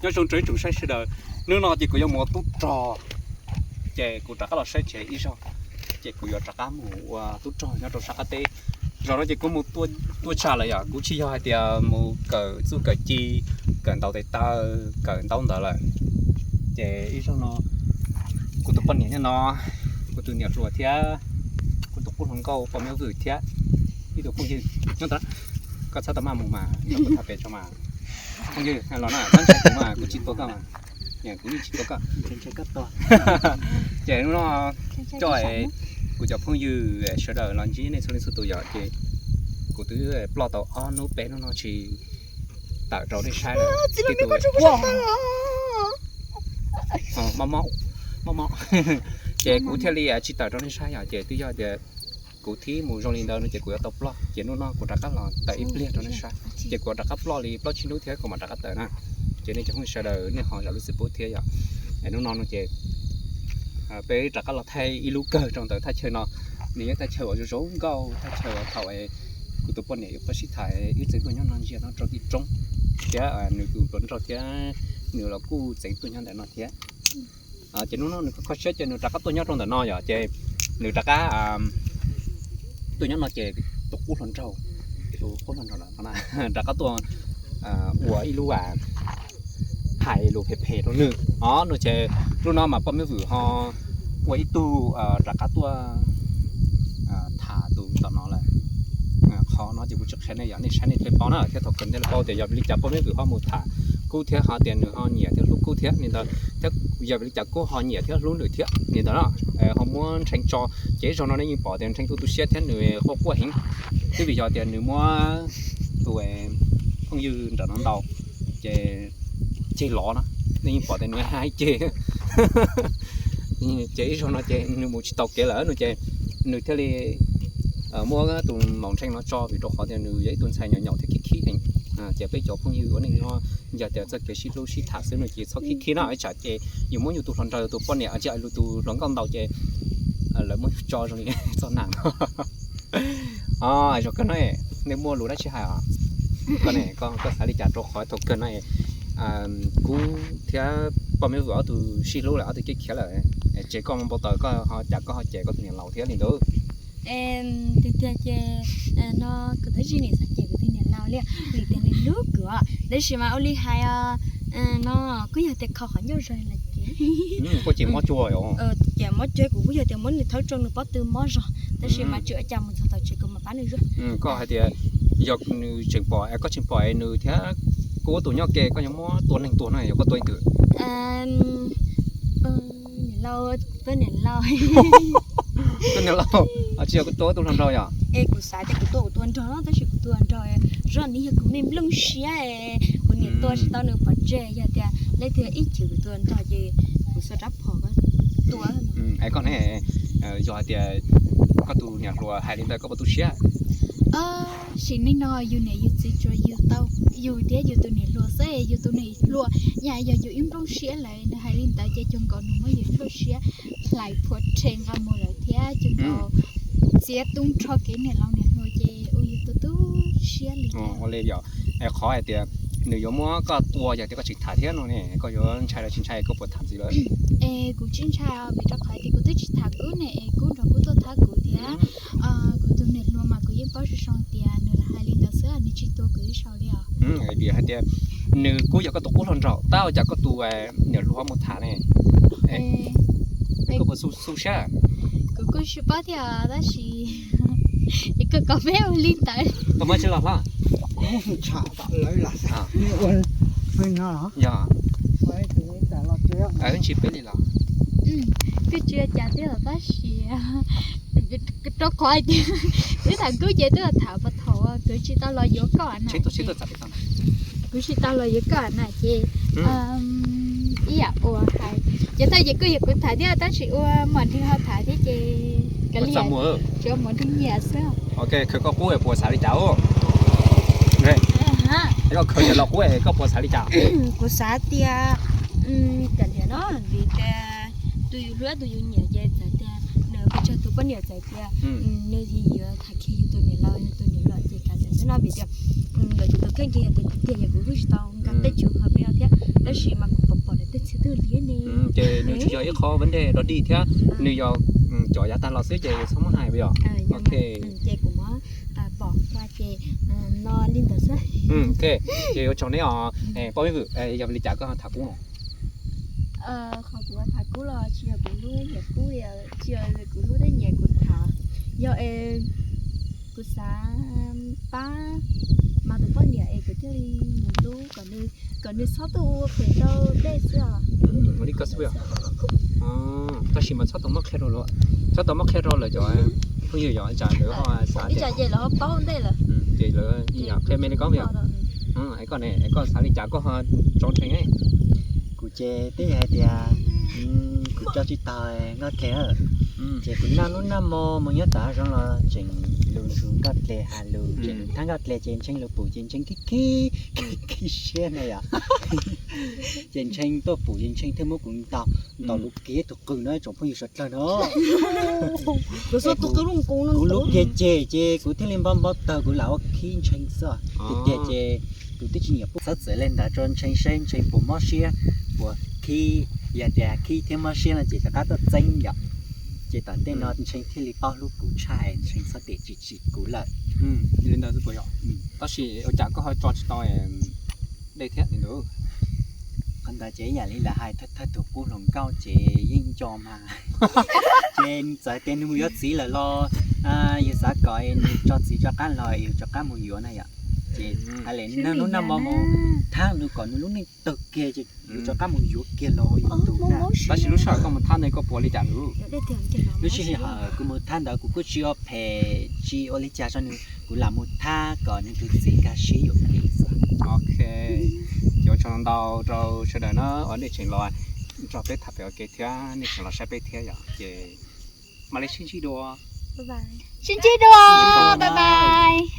Nyob zoo rau ib tsoom saib sawv daws, hnub no ces kuv yuav mus ua tub rog, ces kuv rov qab los saib tsev ib zaug, ces kuv yuav rov qab mus ua tub rog nyob rau sab qab teb. Zaum no ces kuv mus tua tsam lawm yom, kuv tsis yog hais tias mus kawm txuj kawm ci, kawm ntaus tes taw, kawm ntaub ntawv lawm. Ces ib zaug no kuv tus poj niam nyob no, kuv tus niam hluas thiab kuv tus qub hluas nkauj poj me vwm thiab ib tug phooj ywg nyob ntawd. Koj txhob tau maj mus mas, koj txhob pes tso mas. Phooj ywg los na, koj ntshai kuv mas kuv tsis tua koj mas, kuv yeej tsis tua koj. Ces hnub no coj kuv cov phooj ywg sawv daws los ntsib nej txhua leej txhua tus yom, ces kuv twb ploj tau ob hnub peb hnub no tsis tawm rau nej saib lawm. Ces kuv thiaj li tsis tawm rau nej saib yom, ces twb yog tias kuv thib mus zoo li ntawd no ces kuv yuav tau ploj, ces hnub no kuv rov qab los tawm ib pliag rau nej saib. Ces kuv rov qab ploj li plaub tsib hnub thiab kuv mam rov qab tawm na. Ces nej cov phooj ywg sawv daws nej ho zam lub txim pub thiab yom. Hnub no no ces peb rov qab los thaij ib lub kawg rau ntawm thaj chaw no. Nws yog thaj chaw uas zoo zoo nkauj, thaj chaw uas thaum kuv tus poj niam yuav pab sib tham wb txeev tuaj nyob no ntsia no rau tim roob thiab nws tus hluas nraug thiab nws los kuj txeev tuaj nyob ntawm no thiab. Ces hnub no nws kho siab ces nws rov qab tuaj nyob rau ntawm no yom, ces nws rov qab tuaj nyob no ces tus qub hluas nraug, tus qub hluas nraug rov qab tuaj ua ib lub hais lus phem phem rau nws os. No ces lub no mas poj me vwm ho ua ib tug rov qab tuaj tham tus tom no lawm. Qhov no ces kuv tsis qhia nej yom, nej saib nej thiaj paub na, thiab thaum kawg nej paub tias yog vim li cas poj me vwm ho mus tham Kub thiab ho tias nws ho nyiam thiab hlub Kub thiab li ntawd, thiab yog vim li cas Kub ho nyiam thiab hlub nws thiab li ntawd na. Ho muab Nrheev tso, ces zaum no nej yeej pom tias Nrheev tu tu siab thiab nws quaj quaj heev, twb vim yog tias nws muab tus phooj ywg nram no ntaus, ces ceg lov na, nej yeej pom tias nws hais ceg. Ces ib zaug no ces nws mus tsis tau kev lawm no ces nws thiaj li muab tus maum Nrheev no tso, vim rau qhov tias nws yog ib tug ntxhais nyaum nyaum thiab khib khib heev. Ces peb cov phooj ywg ua neej nyob yog tias txoj kev sib hlub sib tham xwb no ces txhob khib khib na, ib tsam ces yus muab yus tus hluas nraug tus poj niam, ib tsam yus tus hluas nkauj ntaus ces lawv muab yus tso zoo li txoj nam no. Zaum kawg no nej muaj lus dab tsi hais os? Koj ne, koj xav li cas rau qhov thaum kawg no Kub thiab poj me vwm ob tug sib hlub lawm, ob tug kev khiav lawm, ces koj mus npau taws koj ho cas koj ho cem koj tus niam laus thiab li ntawd? Tiag tiag ces no kuv twb tsis nim xav cem kuv tus niam laus li, vim tias nws hlub kuv, tab sis mas ua li hais no kuj yog tias kho qhov ncauj zog lawm ces kuj ces mob cuag, ces mob cuag kuv kuj yog tias muab nws thawb rau nws pob tw mob zog, tab sis mas tsis ua cas, mus txog tom tsev kuv mam pab nws zuaj. Koj hais tias yog nws tseem pom, koj tseem pom nws thiab Kub tus nyob ke koj yuav muab tua neeg tuag no yog koj tua leej twg? Niam laus, tus niam laus, tus niam laus, tsis yog koj tua tus hluas nraug yom? Es kuv xav tias kuv tua kuv tus hluas nraug no, tab sis kuv tus hluas nraug zoj nws yog kuv me nplooj siab, kuv niam tua tsis tau nws pov tseg, yog tias leej twg ib chim kuv tus hluas nraug ces kuv xuas rab phom tua. Es koj ne, yog hais tias koj tus niam hluas hais li ntawd koj puas tu siab? Sim neej no yus niam yus txiv tsuas yus tau, yus thiab yus tus niam hluas xwb, yus tus niam hluas yog yus ib nplooj siab lawm, nws hais li ntawd ces cuag nkaus nws muab yus nplooj siab hlais phua rhe nqa mus lawm thiab cuag nkaus txiav tu nrho kev niam laus niam hluas ces ua yus tu tu siab li. Ua li yog, qhov hais tias nws yuav muab koj tua yog tias koj tsis tham thiab no ne, koj yuav ntshai los tsis ntshai, koj puas tham ntxiv lawm? Es kuv tsis ntshai, vim rau qhov tias kuv twb tsis tham Kub ne, es Kub nrog Kub tuaj thab kuv thiab. Kuv tus niam hluas mas kuv yeej paub zoo zoo tias nws lam hais li ntawd xwb, nws tsis tua kuv ib zaug li os. Vim hais tias nws kuj yog koj tus qub hluas nraug, tab ua cas koj tus niam hluas ho mus tham ne? Koj puas xu siab? Kuv kuj tsis paub thiab tab sis koj kom peb ua li ntawd. Koj muab tsis los hlob? Yog, tsis peb li los. Kuj tsis ua cas thiab tab sis rau qhov tias twb tham Kub ces twb tham puag thaum kuv tsis tau los yuav koj na. Kuv tsis tau los yuav koj na ces ib yam uas hais ces thaum ces kuj yog kuv tham thiab tab sis ua Mos Nreeg ho tham thiab ces kav liam, tsis ua Mos Nreeg nyiam xwb. Ok, khwv koj qub puas xav li cas? Koj khwv los qub koj puas xav li cas? Kuv xav tias kav liam no, vim tias tus yus hlub tus yus nyiam ces txawm tias nws pes tsawg tus poj niam txawm tias nws yuav tham khi yus tus niam laus yus tus niam hluas ces kav liam xwb no, vim tias lawv tus tus kheej ces yog tias tiag yog kuv kuj tsis tau nkag teb chaws qhov peb thiab. Tab sis mas kuv pom pom nws tej txiv twb liab ne. Ces nws tsis yog ib qho vấn đề dog dig thiab, nws yog cov yav tag los xwb ces txhob muab hais yom. Ok. Ces kuv muab pom qua ces no li ntawd xwb. Ok, ces ua tsaug neb os. Poj Vij Vwm, yog li cas koj tham kub no? Qhov kuv tham kub los tsis yog kuv hlub nyiam kub, tsis yog kuv hlub thiab nyiam kuv tham, yog es kuv xav pab mas tus poj niam es kuv thiaj li mus hlub kom nws txhob tuaj ua phem rau dej xwb os. Ua li ko xwb os. Tab sis mas txhob tau muab qhia rau lawv, txhob tau muab qhia rau lawv cov phooj ywg yom, tsam lawv ho xav tias, ib tsam ces lawv ho paub ntej lawm. Ces lawv qhia me li koj vim, es koj ne, es koj xav li cas koj ho tso ntshee? Kuv ces twb yog hais tias kuv tso tsis tau Nkauj Dlej na, ces kuv naj hnub naj hmo mus nyob tom hav zoov los tseem lus ntsug Nkauj Dlej, has lus tseem thab Nkauj Dlej ces ntshee lus pum ces ntshee khib khib, khib siab na yom. Ces ntshee tuaj pum ces ntshee thiaj muab kuv ntaus, ntaus lub kiag tus qws no tsoom phooj ywg sawv dlawg no. Kuv lub kiag ceg ces kuv thiaj li npau npau taws kuv lam ua khib ntshee xwb. Tiag tiag ces kuv twb tsis nyiam pub, txhob txwm li ntawd tso ntshee seb ntshee puas mob siab, puas khib. Yog tias khib thiab mob siab no ces rov qab tuaj txeeb yom. Ces tom ntej no ntshee thiaj li paub hlub kuv tshaj es ntshee txhob tias tsis tsim kuv lawm. Li ntawd xwb puas yog? Tab sis ua cas koj ho tso tsis tau dej thiab li ntawd? Qhov ntawd ces ib yam li lawv hais, thawj thawj tus qub hluas nkauj ces yeej nco mas. Ces txawm tias nws mus yuav txiv lawm los yus xav kom nws tso txiv rov qab los yus rov qab mus yuav na yom. Ces hais li nag hnub nag hmo mus thab nws kom nws lub neej tawg kiag ces yus rov qab mus yuav kiag los ua yus tus na. Tab sis lub sij hawm koj mus thab ntawd koj puas li cas lawm? Lub sij hawm kuv mus thab ntawd kuv kuj tsis ua phem tsis ua li cas rau nws, kuv lam mus thab kom nws tus txiv nkag siab yuam kev xwb. Ok, ces ua tsaug ntau rau sawv daws na uas nej tseem los nrog peb tham pem ua ke thiab nej tseem los saib peb thiab yom, ces mam li sib ntsib dua. Sib ntsib dua, bye bye.